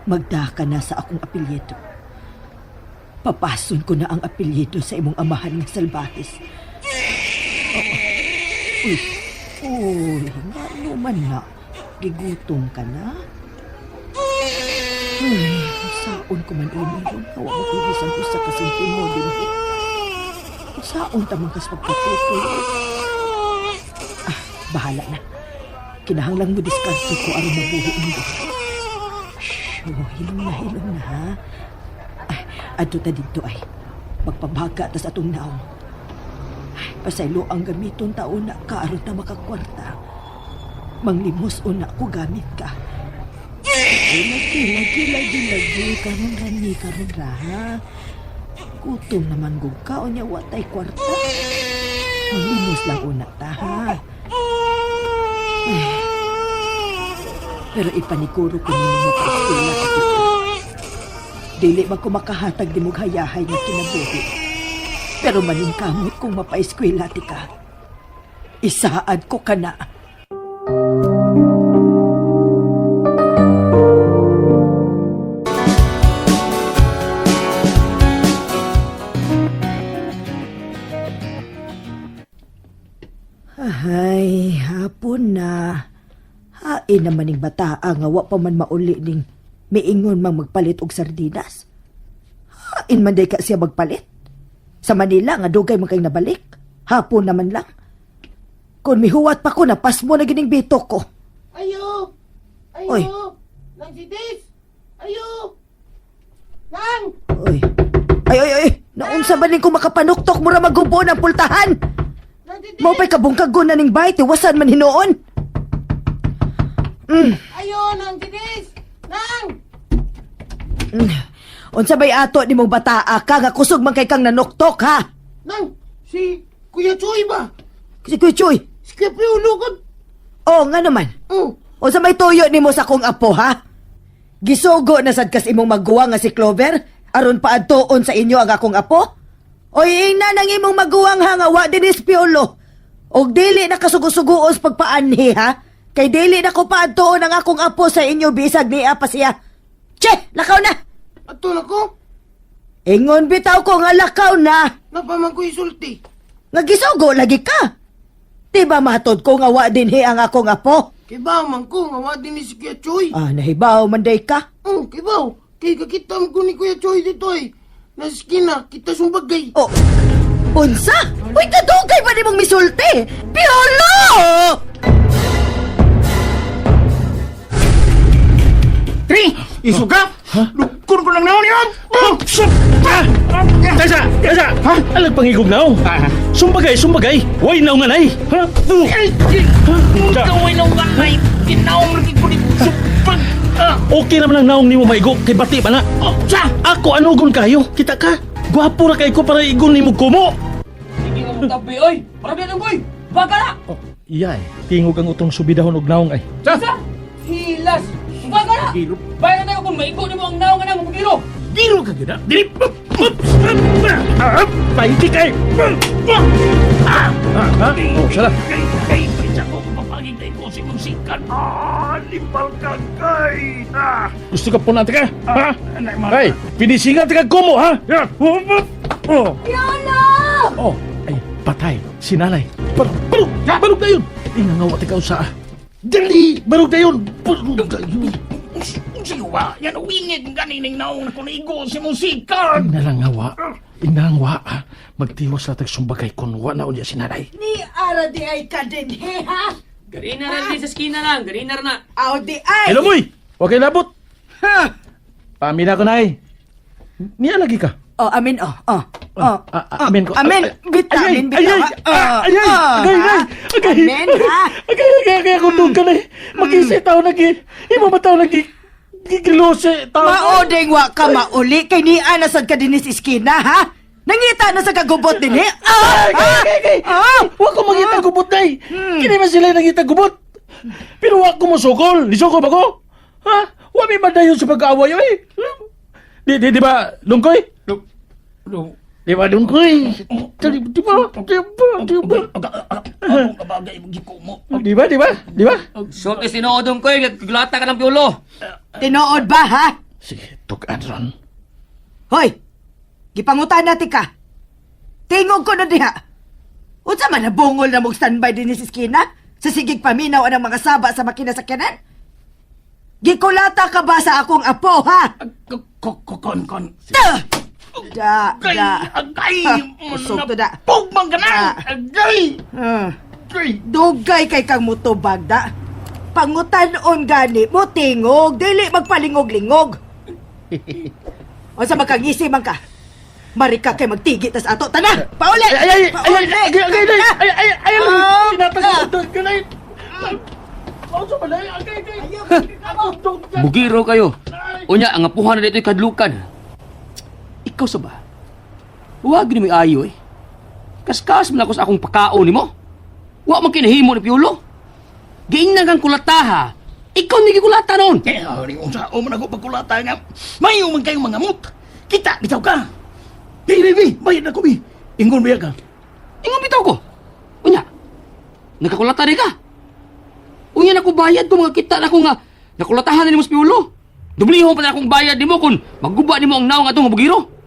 magda ka na sa akong apelyido. Papason ko na ang apelyido sa imong amahan nga Salvajes. Oo. Uy, uy, ngano man na. Gigutom ka na? Ay, saon ko man ini ron. Hawa mo ibisan usa ka sentimo din. Eh. Saon ta man kas pagkatutoy. Ah, bahala na. Kinahanglang mo diskarte ko aron mabuhi mo. Shh, oh, hilom na, ha? Ay, adto ta didto ay. Magpabaga tas atong naong. Ay, pasaylo ang gamiton ta una ka aron ta makakwarta. Manglimos una ko gamit ka. Ay, lagi, lagi, lagi, lagi. Karon ra ni, karon ra, ha? Gutom naman gug ka, unya wa tay kwarta. Manglimos lang una ta, ha? Ay. Pero ipaniguro ko nimo makaeskwela ka kita. Dili man ko makahatag di mo hayahay nga kinabuhi. Pero maningkamot kung mapaeskwela ti ka. Isaad ko ka na. Ay, hapon na. Hain naman ning bataa nga wa pa man mauli ning miingon mang magpalit og sardinas. Hain man day ka siya magpalit. Sa Manila nga dugay man kay nabalik. Hapon naman lang. Kung mihuwat pa ko na pasmo na gining bitok ko. Ayo! Ayo! Oy. Nang si Des! Ayo! Nang! Oy. Ay ay ay, naunsa ba ning ko makapanuktok mura magubo ng pultahan? Nang si Des! Mao pa'y kabungkagon na ning bayt, wasan man hinuon. Ayo! Nang si Des! Nang! Unsa bay ato nimong bataa ka nga kusog man kay kang nanuktok ha? Nang! Si Kuya Choy ba? Si Kuya Chuy. Si Kuya Piolo ka? Oo nga naman. Oh! Unsa may tuyo nimo sa akong apo ha? Gisugo na sad kas imong magguwa nga si Clover aron paadtuon sa inyo ang akong apo? Oy ingna nang imong maguwang ha nga wa dinis Piolo. Og dili na kasugo-suguos pagpaanhi ha? Kay dili na ko paadtuon ang akong apo sa inyo bisag niya pa siya. Che, lakaw na. Ato na ko? Ingon bitaw ko nga lakaw na. Napaman ko isulti. Nga gisugo lagi ka. Di ba matod ko nga wa dinhi ang akong apo? Kibaw man ko nga wa din ni si Kuya Choy. Ah, nahibaw man day ka. Oh, kibaw. Kay kakita mo ko ni Kuya Choy dito ay. Nasa skina, kita sumbagay. Oh, unsa? Uy, kadugay ba nimong misulti? Piolo! Tri, isuga. Lukon ko lang naon yun. Tasa! Tasa! Ha? Alag pangigog naong. Sumbagay, sumbagay. Way naong anay. Ha? Gawin ng ganay! Ginaong lagi ko dito! Supag! Okay naman ang naong nimo maigo kay bati ba na? Oh, sa! Ako anugon kayo. Kita ka. Gwapo ra kay ko para igon nimo kumo. Sige nga mong tabi, oy! Para biyan ang boy! Baga na! Oh, iya eh. Tingog ang utong subidahon og naong ay. Sa! Hilas! Baga na! Bayan na tayo kung maigo nimo ang naong nga nang giro! Giro ka gyud. Dili. Paiti kay. Ha? Oh, siya na. Kay, kay, kay, ko mapangitay ko si mong sikan. Ah, limpal ka, kay. Ah. Gusto ka po natin ka? Ha? Ay, pinisingan ka kumo, ha? Yeah. Oh, oh. Piolo! Oh, ay, patay. Sinalay. Barog, barog, barog na yun. Ingangawa tika usa. Dali, barog na yun. Barog na yun. Siwa, yan wingit ganining naong na kunigo si mong sikan. Inalangawa. Inalangwa, ha? Magtiwas na tagsumbagay kung wa na unya sinalay. Ni ara di ay ka din, he, ha? Garina na din sa skina lang, garina na. Aw di ay! Hello, moy! Huwag kayo labot. Pamina ko, nay. Niya lagi ka. Oh, amin, oh, oh. Oh, Ah, ah, amin ko. Amin, bita, Ay, amin, ay, bita. ay, Ah, ay, ay, ah, agay, ha? ay, agay. Amin, ha? Agay, agay, agay, ako doon ka na eh. Mag-isip tao lagi. Imo ba tao lagi? Gigilose tao. Maodeng wa ka mauli kay ni ana sad ka dinhi sa iskina, ha? Nangita na sa kagubot dinhi. Ah! Agay, agay, agay. Ah! Wa ko mangita gubot na eh. Kini man sila nangita gubot. Pero wa ko mosukol. Nisukol ba ko? Ha? Wa may madayon sa pag-aaway oy. Di, di, di ba, Lungkoy? Di ba, Lungkoy? Di, di ba? Di ba? Di ba? Akong kabagay mo gikumo. Di ba? Di ba? Di ba? Sulti sinuodong ko, glata ka ng piulo. Tinuod ba, ha? Sige, tukan ron. Hoy! Gipangutan natin ka. Tingog ko na diha. Unsa man nabungol na mong standby dinhi sa iskina? Sa sigig paminaw anang mga saba sa makina sa kanan? Gikulata ka ba sa akong apo, ha? Kon, kon. Da! Da, Agay, da. agay. Ha, usog to da. Pugmang ka na. Ah. Agay. Agay. Dugay kay kang mutubag da. Pangutan-on gani mo tingog, dili magpalingog-lingog. Unsa magkangisi man ka? Marika kay magtigi tas ato tana. Pauli. Ay, ay, ay, ay, Pauli. ay, ay, ay, ay, ay, ay, ay, Ah! tinatagos ko na Mauso ba na? Agay, agay. Bugiro kayo. Unya, ang apuhan na dito'y kadlukan. Ikaw sa ba? Huwag ni may ayo eh. Kaskas man ako sa akong pakaon nimo. Wa man kinahimo ni Piolo. Giingnan kang kulataha. Ikaw ni gikulata noon. Eh, hari unsa o man ako pagkulata nga. Mayo man kayong mga mut. Kita bitaw ka. Bi, bi, bi, bayad ako bi. Ingon biya ka. Ingon bitaw ko. Unya, nakakulata rin ka. Unya na ko bayad ko mga kita na ko nga nakulatahan na nimo sa Piolo. Dubliho pa na akong bayad nimo kung maguba nimo ang naong atong bugiro.